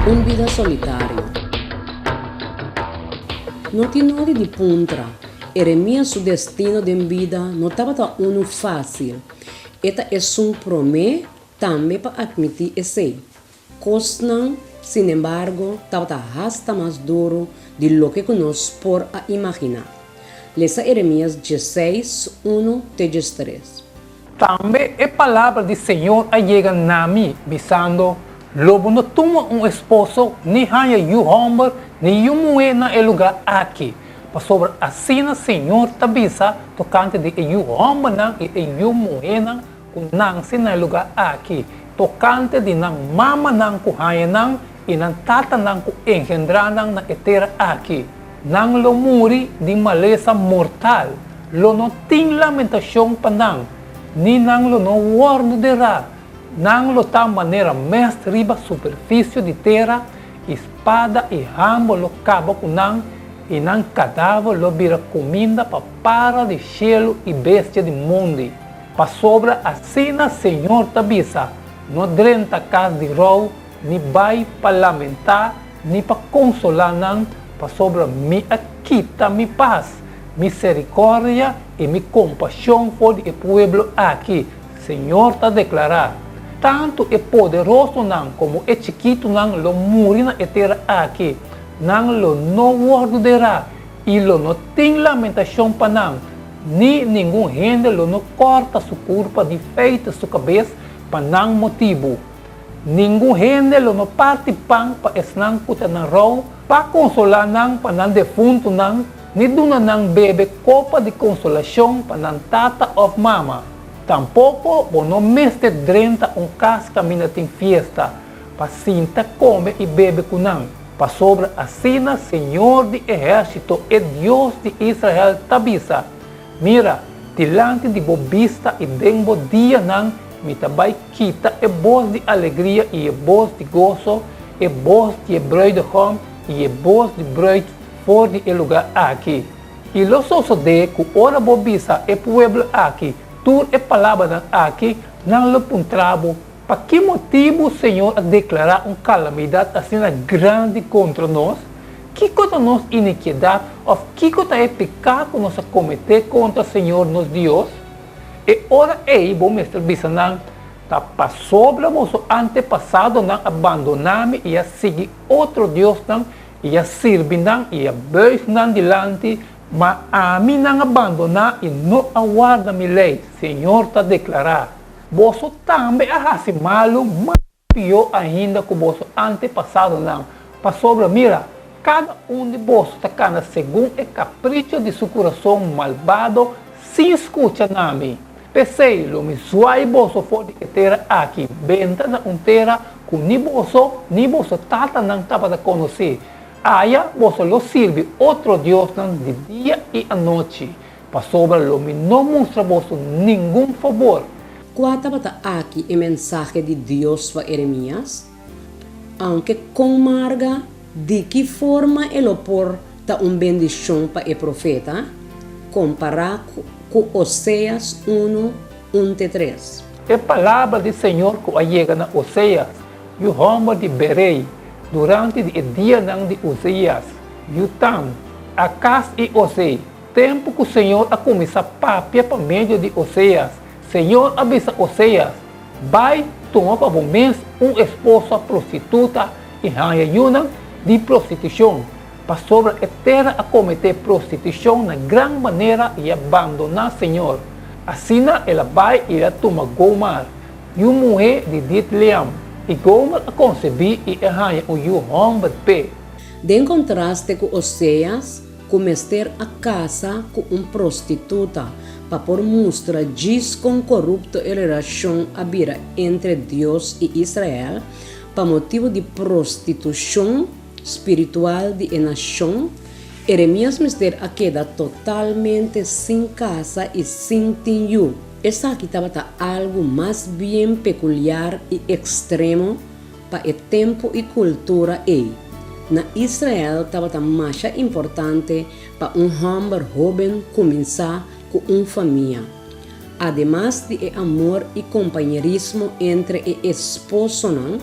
Un bida solitario. No tin nodi di puntra, Eremias su destino den bida no tabata unu fásil. E ta esun promé tambe pa atmití esei. Kosnan, sinembargo, tabata hasta mas duru di loke ku nos por a imaginá. Lesa Eremias diesseis, unu te diestres. Tambe e palabra di Señor a yega na mi, bisando, Lo bo no tuma un esposo, ni haña yu hòmber ni yu muhé na e lugá aki, pasobra asina Señor ta bisa tokante di e yu hòmbernan i e yu muhénan ku nanse na e lugá aki, tokante di nan mamanan ku haña nan i nan tatanan ku engendrá nan na e tera aki. Nan lo muri di malesa mortal, lo no tin lamentashon pa nan, ni nan lo no wòrdu derá. Nan lo ta manera mèst riba superfisio di tera, i spada i hamber lo kaba ku nan, i nan kadaver lo bira kuminda pa para di shelu i bestia di mondi. Pasobra asina Señor ta bisa, No drenta kas di rou, ni bai pa lamentá, ni pa konsolá nan, pasobra mi a kita mi pas, miserikòrdia i mi kompashon for di e pueblo aki, Señor ta deklará. Tantu e poderosonan komo e chikitunan lo muri na e tera aki, nan lo no wòrdu derá, i lo no tin lamentashon pa nan, ni ningun hende lo no kòrta su kurpa ni feita su kabes pa nan motibu. Ningun hende lo no parti pan pa esnan ku ta na rou, pa konsolá nan pa nan defuntunan, ni duna nan bebe kopa di konsolashon pa nan tata òf mama. Tampoko bo no mester drenta un kas kaminda tin fiesta, pa sinta kome i bebe ku nan, pasobra asina Señor di ehérsito, e Dios di Israel, ta bisa, Mira, dilanti di bo bista i den bo dianan mi ta bai kita e bos di alegria i e bos di goso, e bos di e bruidegom i e bos di bruid for di e lugá aki. I lo sosodé ku ora bo bisa e pueblo aki tur e palabranan aki, nan lo puntra bo, Pa ki motibu Señor a deklará un kalamidat asina grandi kontra nos? Kiko ta nos inikiedat òf kiko ta e piká ku nos a kometé kontra Señor nos Dios? E ora ei bo mester bisa nan, Ta pasobra boso antepasadonan a bandoná mi i a sigui otro diosnan i a sirbi nan i a buig nan dilanti, ma ami nan a bandoná i no a warda mi lei, Señor ta deklará. Boso tambe a hasi malu mas pió ainda ku boso antepasadonan, pasobra mira, kada un di boso ta kana segun e kapricho di su kurason malbado sin skucha na mi. P'esei lo mi zuai boso for di e tera aki, benta na un tera ku ni boso ni boso tatanan tabata konosé. Aya boso lo sirbi otro diosnan di dia i anochi, Pasobra lo mi no mustra boso ningun fabor. Kua tabata aki e mensahe di Dios pa Eremias? Aunke kon marga, di ki forma e lo por ta un bendishon pa e profeta? Kompará ku Oseas unu, un te tres. E palabra di Señor ku a yega na Oseas, yu hòmber di Berei, durante di e dianan di Uzias, Jutam, Akas i Osei. Tempu ku Señor a kuminsá papia pa medio di Oseas, Señor a bisa Oseas, Bai, tuma pa bo mes un esposa prostituta i haña yunan di prostitushon, pasobra e tera a kometé prostitushon na gran manera i a bandoná Señor. Asina el a bai i el a tuma Gomar, yu muhé di Ditleam, i Gomer a konsebí i a haña un yu hòmber p'e. Den kontraste ku Oseas, ku mester a kasa ku un prostituta pa por mustra djis kon korupto e relashon a bira entre Dios i Israel pa motibu di prostitushon spiritual di e nashon, Eremias mester a keda totalmente sin kasa i sin tin yu. Esaki tabata algu mas bien pekuliar i ekstremo Pa e tempu i kultura ei, na Israel tabata masha importante pa un hòmber hóben kuminsá ku un famia. Ademas di e amor i kompañerismo entre e esposonan,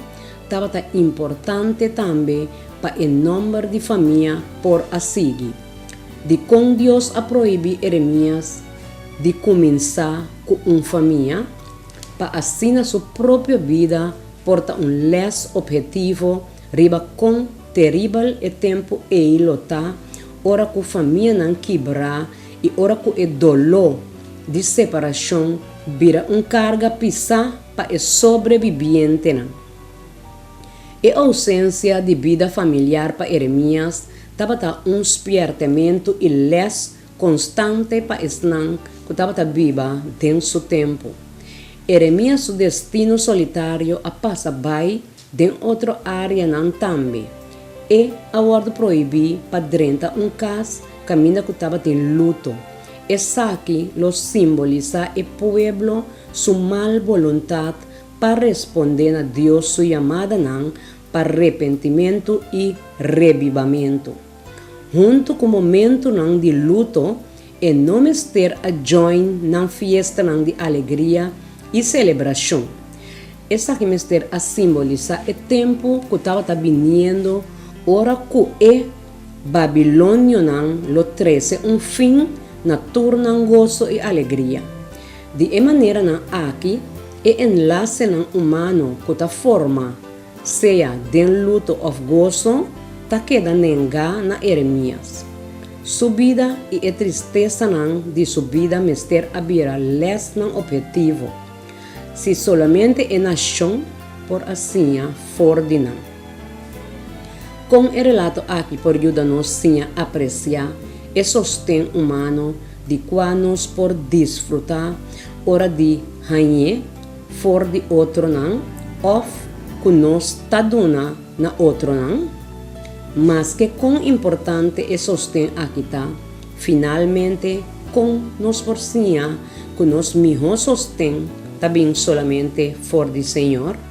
tabata importante tambe pa e nòmber di famia por a sigui. Dikon Dios a prohibí Eremias di kuminsá ku un famia? Pa asina su propio bida por ta un lès ophetivo riba kon teribel e tempu ei lo ta ora ku famianan kibrá i ora ku e doló di separashon bira un karga pisá pa e sobrebibientenan. E ousensia di bida familiar pa Eremias tabata un spièrtementu i lès konstante pa esnan ku tabata biba den su tempu. Eremias su destino solitario a pasa bai den otro áreanan tambe. E a wòrdu prohibí pa drenta un kas kaminda ku tabatin luto. Esaki lo simbolisá e pueblo su mal boluntat pa respondé na Dios su yamadanan pa repentimentu i rebibamentu. Huntu ku momentunan di luto, e no mester a join nan fiestanan di alegria i selebrashon. Esaki mester a simbolisá e tempu ku tabata biniendo ora ku e babilonionan lo trese un fin na tur nan goso i alegria. Di e maneranan aki, e enlasenan humano ku ta forma sea den luto òf goso, ta keda nengá na Eremías. Su bida i e tristesanan di su bida mester a bira lèsnan ophetivo, si solamente e nashon por a siña for di nan. Kon e relato aki por yuda nos siña apresiá e sosten humano di kua nos por disfrutá ora di hañ'é for di otronan òf ku nos ta duna na otronan? Maske kon importante e sosten aki ta, finalmente kon nos por siña ku nos mihó sosten ta bin solamente for di Señor?